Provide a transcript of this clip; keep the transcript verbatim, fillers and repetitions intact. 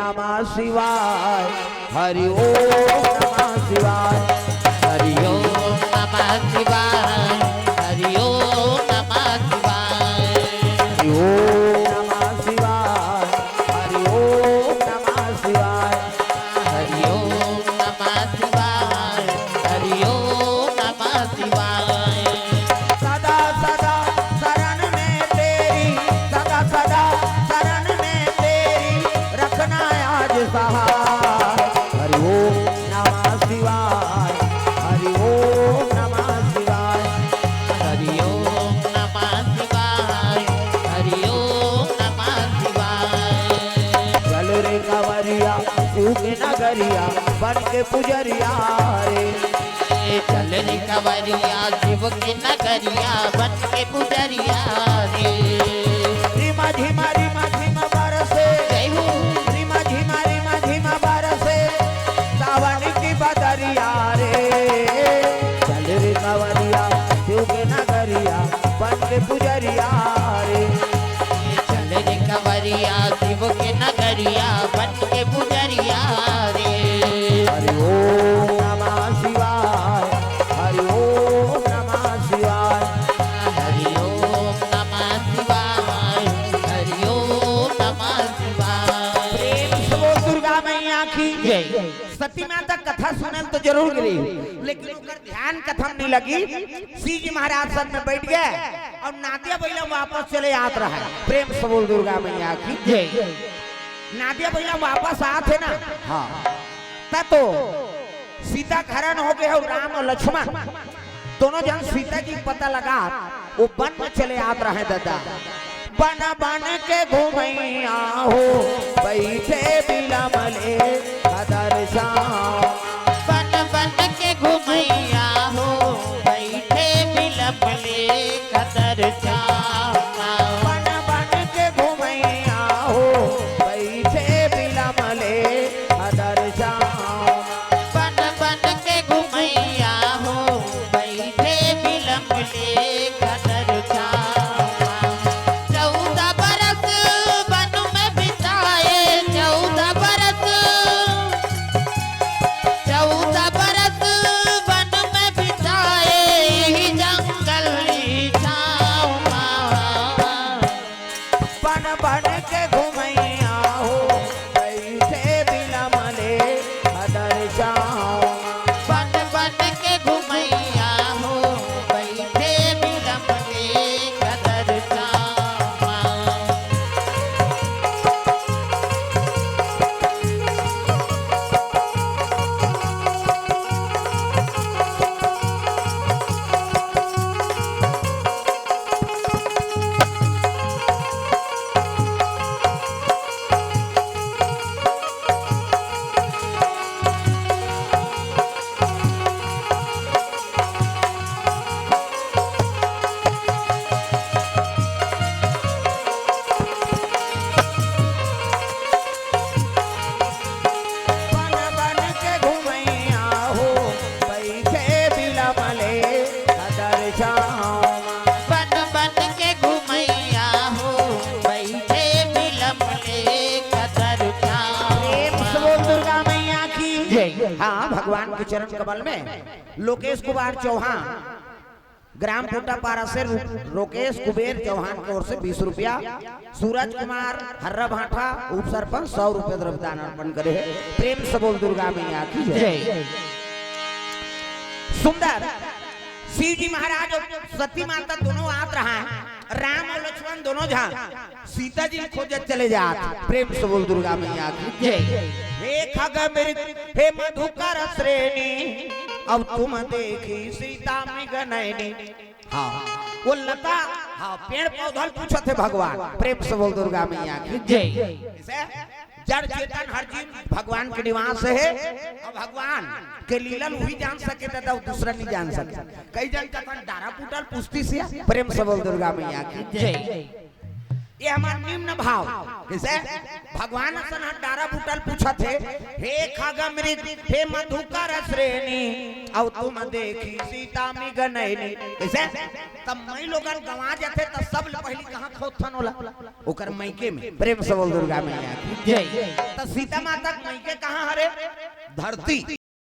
नमः शिवाय। हरि ओम नमः शिवाय। हरि ओम नमः शिवाय। हरि ओम नमः शिवाय। हरि ओम नमः शिवाय। हरि ओम नमः शिवाय। हरि ओम नमः शिवाय। हरि ओम नमः शिवाय। सदा सदा शरण में तेरी, सदा सदा शरण में तेरी, रखना आज सहाय। हरि ओम नमः शिवाय। हरि ओम नमः शिवाय। हरि ओम नमः शिवाय। हरि ओम नमः शिवाय। चल रे कंवरिया शिव के नगरिया, बन के पुजरिया रे। चल रे कंवरिया शिव के नगरिया, बन के पुजरिया रे। रिमा झिमा रिमा झिमा बरसे, जय हो। रिमा झिमा रिमा झिमा बरसे, सावन की बदरिया रे। चल रे कंवरिया शिव के नगरिया, बन के पुजरिया रे। चल रे कंवरिया शिव के नगरिया, बन के पुजरिया रे। हरि ओम नमः शिवाय। हरि ओम नमः शिवाय। हरि ओम नमः शिवाय। हरि ओम नमः शिवाय। प्रेम से बोल दुर्गा मैया की जय। सती माता कथा सुनल तो जरूर गिरी, लेकिन ओकर ध्यान कथा में नहीं लगी। शिव जी महाराज संग में बैठ गए और नादिया बइला वापस चले आत रहा है। प्रेम से बोल दुर्गा मैया की जय। नादिया बइला वापस आत हे ना, हाँ। त तो सीता के हरण हो गए और राम और लक्ष्मण दोनों झन सीता जी के पता लगा, वो वन में चले आत रहे दादा। बन बन के घुमैया हो, बैठे बिलमले कदर छाँव। बन बन के घुमैया हो, बैठे बिलमले कदर छाँव। बन बन के घुमैया हो, बैठे बिलमले कदर छाँव। बन बन के घुमैया हो, बैठे बिलमले कदर छाँव। चौदह बरस वन में बिताए, चौदह बरस, चौदह बरस वन में बिताए, यही जंगल ही छाँव। बन बन के घुमैया हो, बैठे बिलमले कदर छाँव। बन बन के घुमैया हो, बैठे बिलमले कदर छाँव। बन बन के घुमैया हो, बैठे बिलमले कदर छाँव। बन बन के घुमैया हो, बैठे बिलमले कदर छाँव। प्रेम से बोल दुर्गा मैया की जय। हाँ, भगवान के चरण कमल में लोकेश कुमार चौहान, ग्राम टूटापारा से रो-, रोकेश कुबेर चौहान की ओर से बीस रुपया, सूरज कुमार हर्रा भाठा, उप सरपंच, सौ रुपया द्रव्य दान अर्पण करे हे। प्रेम से बोल दुर्गा मैया की जय। जय। सुंदर शिव जी महाराज और सती माता दोनों आत रहा है, राम और लक्ष्मण दोनों झन सीता जी खोजत चले जात। प्रेम से बोल दुर्गा मैया की जय। हे खग मृग, हे मधुकर श्रेणी, अब तुम देखी सीता मृग नैनी। हाँ, वो लता, हाँ, पेड़ पौधा ल पूछत हे भगवान। प्रेम से बोल दुर्गा मैया की जय। जैसे जड़ चेतन हर जीव भगवान के निवास हे। अब भगवान के लीला ल उही जान सके, दादा, वो दूसरा नहीं जान सके। कई झन कथन डारा बूटा ल पूछतिस या। प्रेम से बोल दुर्गा मैया की जय। ये हमार निम्न भाव, जैसे भगवान असन ह डारा बूटा ल पूछत हे, हे खग मृग, हे मधुकर श्रेणी, अब तुम देखी सीता मृग नैनी। जैसे तब मई लोगन गंवा जाथे, तब सब ले पहिली कहाँ खोजथन ओला? ओकर मइके में। प्रेम से बोल दुर्गा मैया की जय। त सीता माता के मइके कहाँ हरे? धरती।